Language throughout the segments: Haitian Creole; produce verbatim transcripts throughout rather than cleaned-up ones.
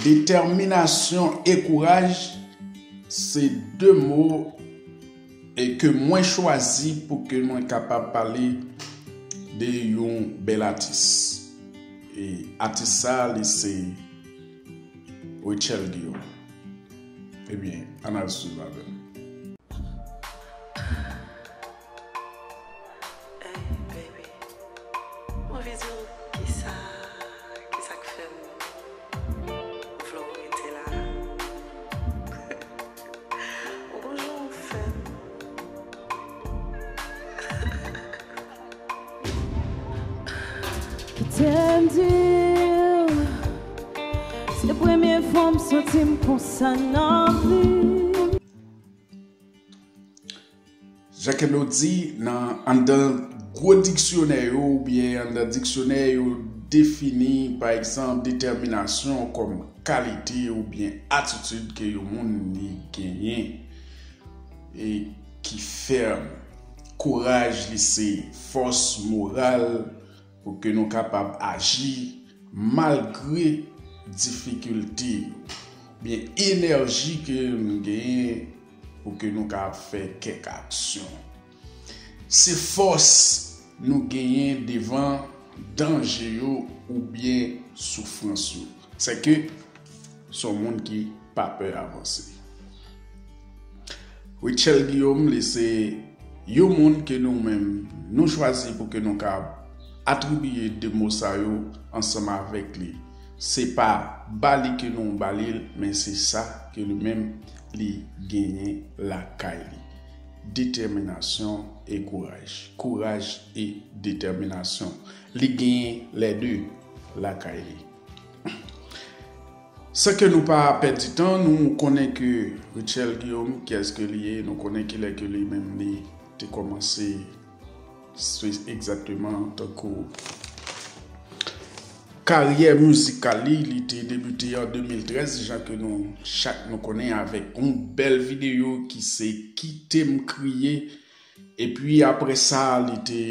Detèminasyon e kouraj se de mo e ke mwen chwazi pou ke mwen kapab pale de yon bèl atis. E atis sa, li se Rutshelle Guillaume. Ebyen, ann al swiv avè m. Hey, baby. Mwen anvi di w kisa, kisa k fè m vle w rete la. Ou gon jan w fè m. Kite m di w, se premye fwa m santi m konsa nan vi m. Jan ke nou di, nan anndan gwo diksyonè yo, oubyen anndan diksyonè yo defini, pa egzanp, detèminasyon kòm kalite oubyen atitid ke yon moun li genyen e ki fèm. Kouraj li se fòs moral pou ke nou kapab aji malgre difikilte yo, byen enèji ke nou genyen pou ke nou kapab fè kèk aksyon. Se fòs nou genyen devan danje yo oubyen soufrans yo. Sèke se yon moun ki pa pè avanse. Rutshelle Guillaume, li se yon moun ke nou menm, nou chwazi pou ke nou ka atribiye de mo sa yo ansanm avèk li. Se pa ba li ke nou ba li l, men se sa ke li menm li genyen lakay li. Detèminasyon e kouraj. Kouraj e detèminasyon. Li genyen lè de lakay li. San ke nou pa pèdi tan, nou konnen ke Rutshelle Guillaume, kiyès ke li ye, nou konnen kilè ke li menm li te kòmanse, se egzakteman tankou karyè mizikal li, li te debite an de mil trèz, jan ke nou chak nou konnen, avèk yon bèl videyo ki se Kite m kriye. Epi apre sa, li te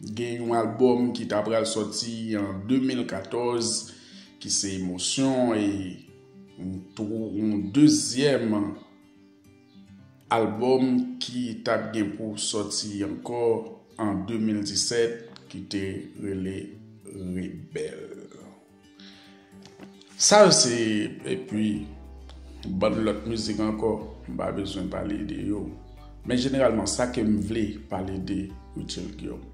gen yon albòm ki ta pral sòti an de mil katòz, ki se Emosyon, e yon tou-, yon dezyèm albòm ki t ap gen pou sòti ankò an de mil disèt, ki te rele Rebèl. Sa yo se, epi, bann lòt mizik ankò, m pa bezwen pale de yo. Men jeneralman, sa ke m vle pale de Rutshelle Guillaume.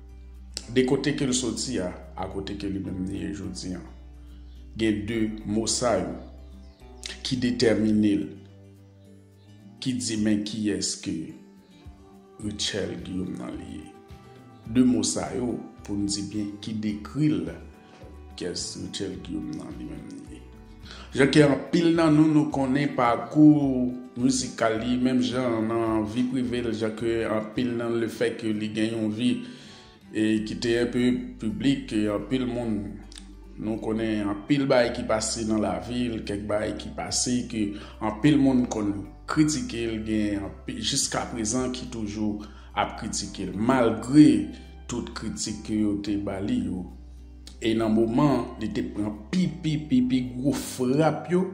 De kote ke l soti a, a kote ke li menm li ye jodi an. Gen de mo sa yo ki detèmine l, ki di men kiyès ke Rutshelle Guillaume nan li ye. De mo sa yo, pou n di byen, ki dekri l, kiyès Rutshelle Guillaume nan li menm li ye. Jan ke anpil nan nou, nou konnen pakou mizikal li, menm jan nan vi prive l, jan ke anpil nan lefètke li gen yon vi e ki te enpe piblik, e anpil moun, nou konnen anpil bagay ki pase nan lavi l, kèk bagay ki pase ke anpil moun konn kritike l, gen anpi-, jiskaprezan ki toujou ap kritike l, malgre tout kritik ke yo te ba li yo. E nan moman li te pran pi, pi, pi, pi gwo frap yo,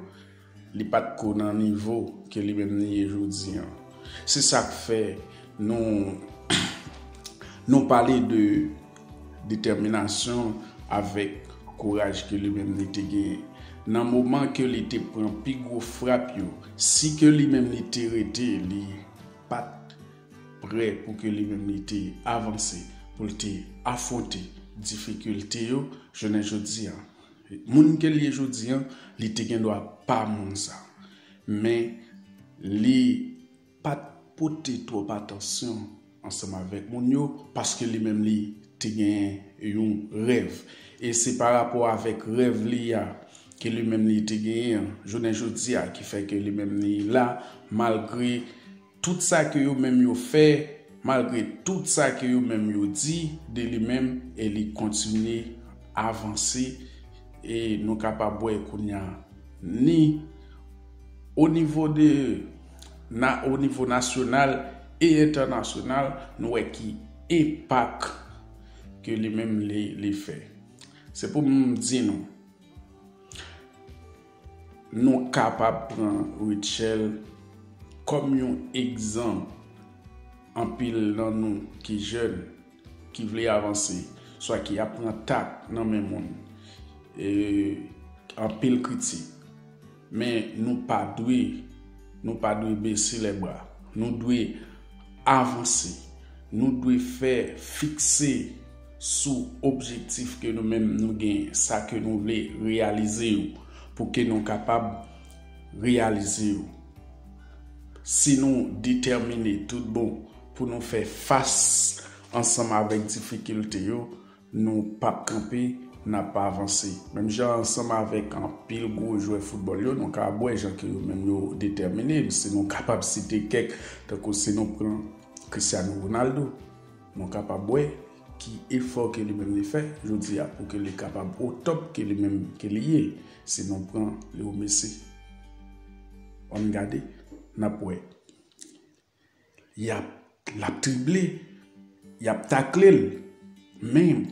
li pa t ko nan nivo ke li menm li ye jodi an. Se sa k fè nou, nou pale de detèminasyon avèk kouraj ke li menm li te genyen. Nan moman ke li te pran pi gwo frap yo, si ke li menm li te rete, li pa t prè pou ke li menm li te avanse, pou l te afwonte difikilte yo, jounen jodi an. Moun ke l ye jodi an, li te gen dwa pa moun sa. Men, li pa t pote twòp atansyon ansanm avèk moun yo, paske li menm li te gen yon rèv. E se pa rapò avèk rèv li a ke li menm li te genyen an, jounen jodi a, ki fè ke li menm li la, malgre tout sa ke yo menm yo fè, malgre tout sa ke yo menm yo di de li menm, e li kontinye avanse, e nou kapab wè kounye a, ni o nivo de, na-, o nivo nasyonal e entènasyonal, nou wè ki enpak ke li menm li, li fè. Se pou m di nou, Nou kapab pran Rutshelle kòm yon egzanp. Anpil nan nou ki jèn, ki vle avanse, swa ki ap pran tak nan men moun, e, anpil kritik. Men nou pa dwe, nou pa dwe bese lè bra. Nou dwe avanse. Nou dwe fè fikse sou objektif ke nou menm nou gen, sa ke nou vle reyalize yo, pou ke nou kapab reyalize yo. Si nou detèmine tout bon pou nou fè fas ansanm avèk difikilte yo, nou p ap kanpe, n ap avanse. Menm jan ansanm avèk anpil gwo jwè foutbòl yo, nou ka wè jan ke yo menm yo detèmine. Si nou kapab site kèk, tankou si nou pran Cristiano Ronaldo, nou kapab wè ki efò ke li menm li fè jodi a pou ke li kapab o top ke li menm ke li ye. Si nou pran Leo Messi, ann gade, n ap wè. Y ap, l ap trible, y ap takle l. Men,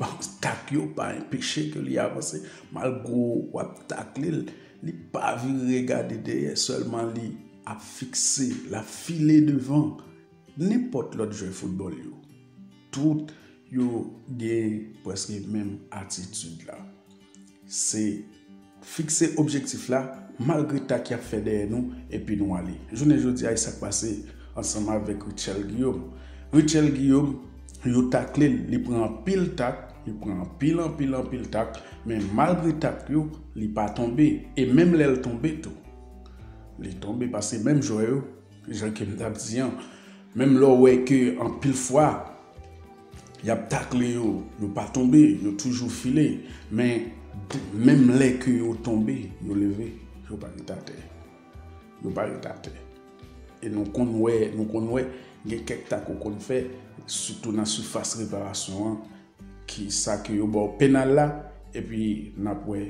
tak yo pa enpeche ke li avanse. Malgre w ap takle l, li pa vire gade dèyè, sèlman li ap fikse, l ap file devan. Nenpòt lòt jwè foutbòl yo, tout yo gen prèske menm atitid la. Se fikse objektif la, malgre tak y ap fè dèyè nou, epi nou ale. Jounen jodi a, e sa k pase ansanm avèk Rutshelle Guillaume. Rutshelle Guillaume, yo takle l, li pran anpil tak, li pran anpil, anpil, anpil tak, men malgre tak yo, li pa tonbe. E menm lè l tonbe tou, li tonbe paske menm jwè yo, jan ke m t ap di an, menm lè w wè ke anpil fwa, y ap takle yo, yo pa tonbe, yo toujou file. Men, menm lè ke yo tonbe, yo leve, yo pa ret atè. Yo pa ret atè. E nou konn wè, nou konn wè, gen kèk tak ou konn fè, sitou nan sifas reparasyon an, ki sa ke yo ba w penal la, epi n ap wè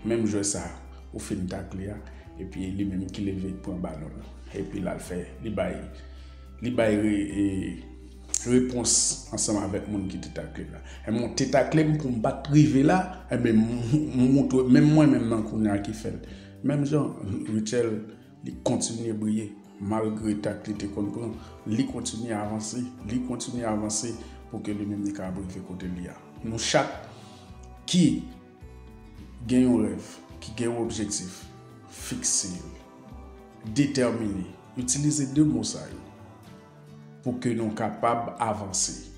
menm jwè sa ou fin takle a, epi li menm ki leve pran balon l, epi l al fè, li bay, li bay re, e, repons ansanm avèk moun ki te takle l la. Enben, ou te takle m pou m pa t rive la, enben, m, m, m montre, menm mwen menm nan kounye a ki fè l. Menm jan Rutshelle, li kontinye briye, malgre tak li te konn pran, li kontinye avanse, li kontinye avanse pou ke li menm li kapab rive kote li a. Nou chak ki gen yon rèv, ki gen yon objektif, fikse l, detèmine, itilize de mo sa yo pou ke nou kapab avanse.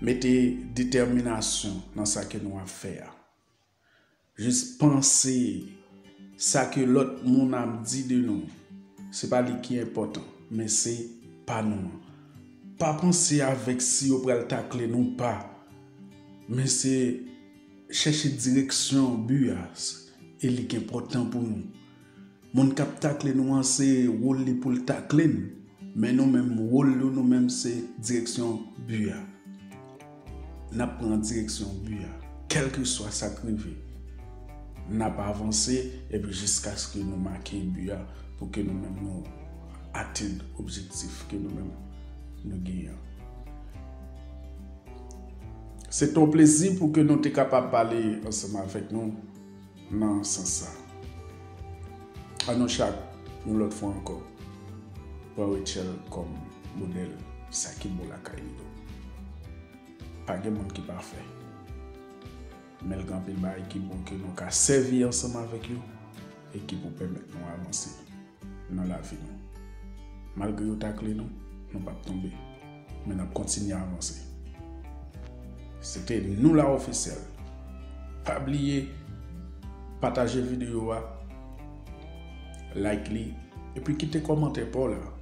Mete detèminasyon nan sa ke nou ap fè a. Jis panse sa ke lòt moun ap di de nou, se pa li ki enpòtan, men se pa nou an. Pa panse avèk si yo pral takle nou pa, men se chèche direksyon bi a, e li k enpòtan pou nou. Moun k ap takle nou an, se wòl li pou l takle n. Men nou menm, wòl nou, nou menm, se direksyon bi a. N ap pran direksyon bi a. Kèlkeswa sa k rive, n ap avanse, epi jiskaske nou make bi a, pou ke nou menm nou atenn objektif ke nou menm nou genyen an. Se te yon plezi pou ke nou te kapab pale ansanm avèk nou nan sans sa. Ann nou chak, yon lòt fwa ankò, pran Rutshelle kòm modèl, sa ki bon lakay li yo. Pa gen moun ki pafè. Men l gen anpil bagay ki bon ke nou ka sèvi ansanm avèk yo e ki pou pèmèt nou avanse nan lavi nou. Malgre yo takle nou, nou p ap tonbe, men n ap kontinye avanse. Se te Nou La Ofisyèl. Pa bliye pataje videyo a, like li, epi kite kòmantè pa w la.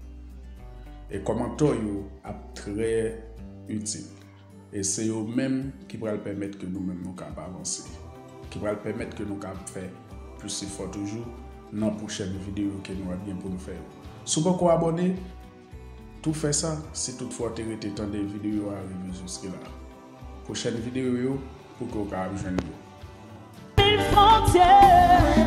E kòmantè yo ap trè itil. E se yo menm ki pral pèmèt ke nou menm nou kab avanse, ki pral pèmèt ke nou kab fè plis efò toujou nan pwochèn videyo ke nou ap gen pou nou fè yo. Si w poko abòne, tou fè sa si toutfwa w te rete tande videyo a rive jiske la. Pwochèn videyo yo pou ke w kab jwenn yo. Fwontyè.